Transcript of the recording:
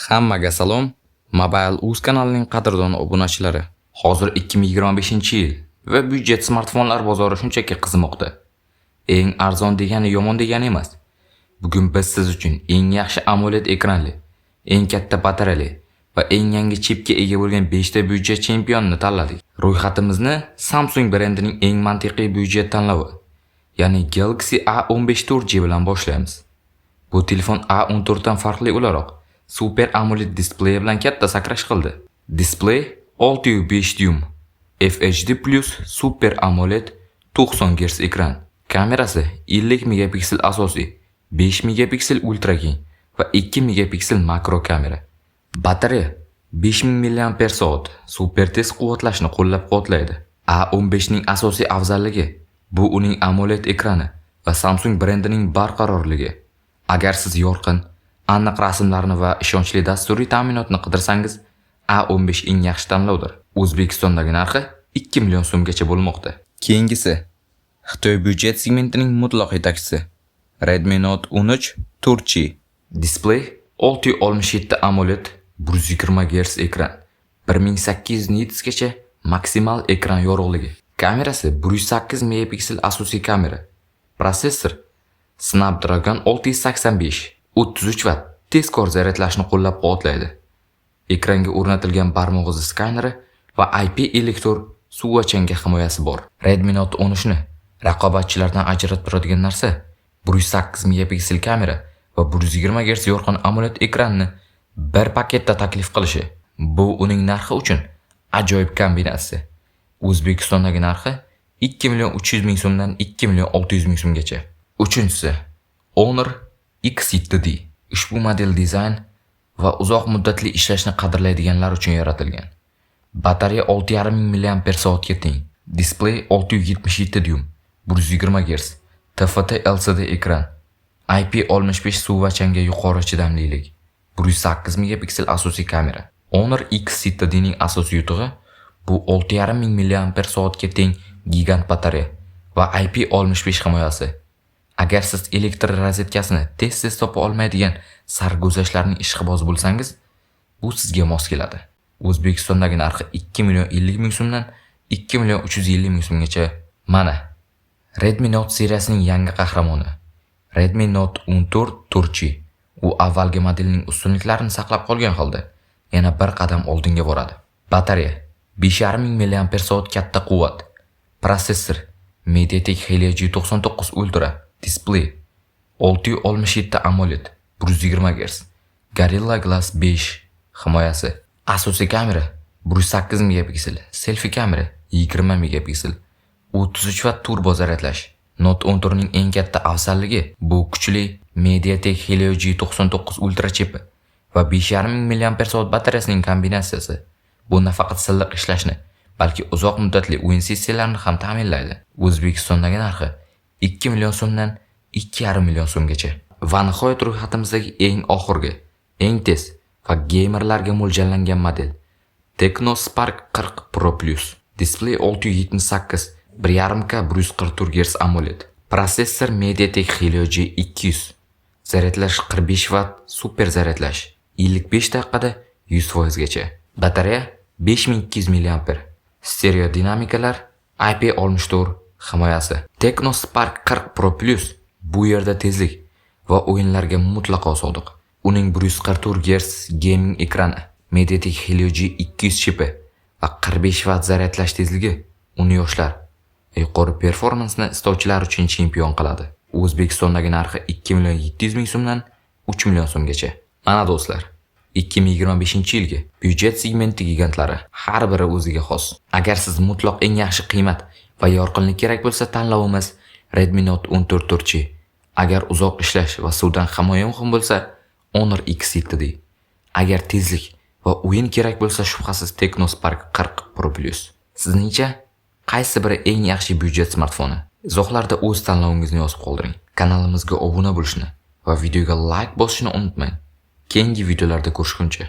Hammaga salom. Mobile Uz kanalining qadrdon obunachilari. Hozir 2025-yil va byudjet smartfonlar bozori shunchaki qizimoqda. Eng arzon degani yomon degani emas. Bugun biz siz uchun eng yaxshi AMOLED ekranli, eng katta batareyali va eng yangi chipga ega bo'lgan 5 ta byudjet chempionini tanladik. Ro'yxatimizni Samsung brendining eng mantiqiy byudjet tanlovi, ya'ni Galaxy A15 4G bilan boshlaymiz. Bu telefon A14 dan farqli o'laroq Super AMOLED displeyi bilan katta sakrash qildi. Displey 6,5 dyum, FHD+ Super AMOLED 90 Hz ekran. Kamerasi 50 megapiksel asosiy, 5 megapiksel ultra keng va 2 megapiksel makro kamera. Batareya 5000 mAh super tez quvvatlashni qo'llab-quvvatlaydi. A15 ning asosiy afzalligi bu uning AMOLED ekrani va Samsung brendining barqarorligi. Agar siz yorqin, aniq rasmlarni va ishonchli dasturiy ta'minotni qidirsangiz, A15 eng yaxshi tanlovdir. O'zbekistondagi narxi 2 million so'mgacha bo'lmoqda. Keyingisi Xitoy byudjet segmentining mutlaq yetakchisi Redmi Note 13 4G. Displey 6,67 AMOLED, 120 Hz ekran, 1800 nitsgacha maksimal ekran yorug'ligi. Kamerasi 108 megapiksel asosiy kamera. Protsessor Snapdragon 685, 33 Watt tezkor zaryadlashni qo'llab-quvvatlaydi. Ekranga o'rnatilgan barmoq izi skaneri va IP54 suv va changga himoyasi bor. Redmi Note 13 ni raqobatchilardan ajratib turadigan narsa 108 megapiksel kamera va 120 Hz yorqin AMOLED ekranni bir paketda taklif qilishi. Bu uning narxi uchun ajoyib kombinatsiya. O'zbekistondagi narxi 2 million 300 ming so'mdan 2 million 600 ming so'mgacha. Uchinchisi Honor X7D. Ushbu model dizayn va uzoq muddatli ishlashni qadrlaydiganlar uchun yaratilgan. Batareya 6500 mAh ga teng. Displey 6,77 dyum, 120 Hz, TFT LCD ekran, IP65 suv va changga yuqori chidamlilik, 108 megapiksel asosiy kamera. Honor X7D ning asosiy yutug'i bu 6500 mAh ga teng gigant batareya va IP65 himoyasi. Agar siz elektr rozetkasini tez-tez topa olmaydigan sarguzashtlarning ishqibozi bo'lsangiz, bu sizga mos keladi. O'zbekistondagi narxi 2 million 50 ming so'mdan 2 million 350 ming so'mgacha. Mana Redmi Note seriyasining yangi qahramoni Redmi Note 14 4G. U avvalgi modelning ustunliklarini saqlab qolgan holda yana bir qadam oldinga boradi. Batareya 5500 mAh katta quvvat. Protsessor MediaTek Helio G99 Ultra. Displey 6,67 AMOLED, 120 Hz. Gorilla Glass 5 himoyasi. Asosiy kamera 108 megapiksel, selfi kamera 20 megapiksel. 33 Watt turbo zaryadlash. Note 14 ning eng katta afzalligi bu kuchli MediaTek Helio G99 Ultra chipi va 5500 mAh batareyasining kombinatsiyasi. Bu nafaqat silliq ishlashni, balki uzoq muddatli o'yin sessiyalarini ham ta'minlaydi. O'zbekistondagi narxi 2 million so'mdan 2,5 million so'mgacha. Va nihoyat, ro'yxatimizdagi eng oxirgi, eng tez va geymerlarga mo'ljallangan model Tecno Spark 40 Pro Plus. Displey 6,78, 1.5K, 144 Hz AMOLED. Protsessor MediaTek Helio G200. Zaryadlash 45 Watt super zaryadlash. 55 daqiqada 100% gacha. Batareya 5200 mAh. Stereo dinamikalar, IP64 himoyasi. Tecno Spark 40 Pro Plus bu yerda tezlik va o'yinlarga mutlaqo sodiq. Uning 144 Hz gaming ekrani, MediaTek Helio G200 chipi va 45 Watt zaryadlash tezligi uni yoshlar, yuqori performansni istovchilar uchun chempion qiladi. O'zbekistondagi narxi 2 million 700 ming so'mdan 3 million so'mgacha. Mana do'stlar, 2025-yilgi byudjet segmenti gigantlari, har biri o'ziga xos. Agar siz mutlaq eng yaxshi qiymat va yorqinlik kerak bo'lsa, tanlovimiz Redmi Note 14 4G. Agar uzoq ishlash va suvdan himoya muhim bo'lsa, Honor X7D. Agar tezlik va o'yin kerak bo'lsa, shubhasiz Tecno Spark 40 Pro Plus. Sizningcha, qaysi biri eng yaxshi byudjet smartfoni? Izohlarda o'z tanlovingizni yozib qoldiring. Kanalimizga obuna bo'lishni va videoga like bosishni unutmang. Keyingi videolarda ko'rishguncha.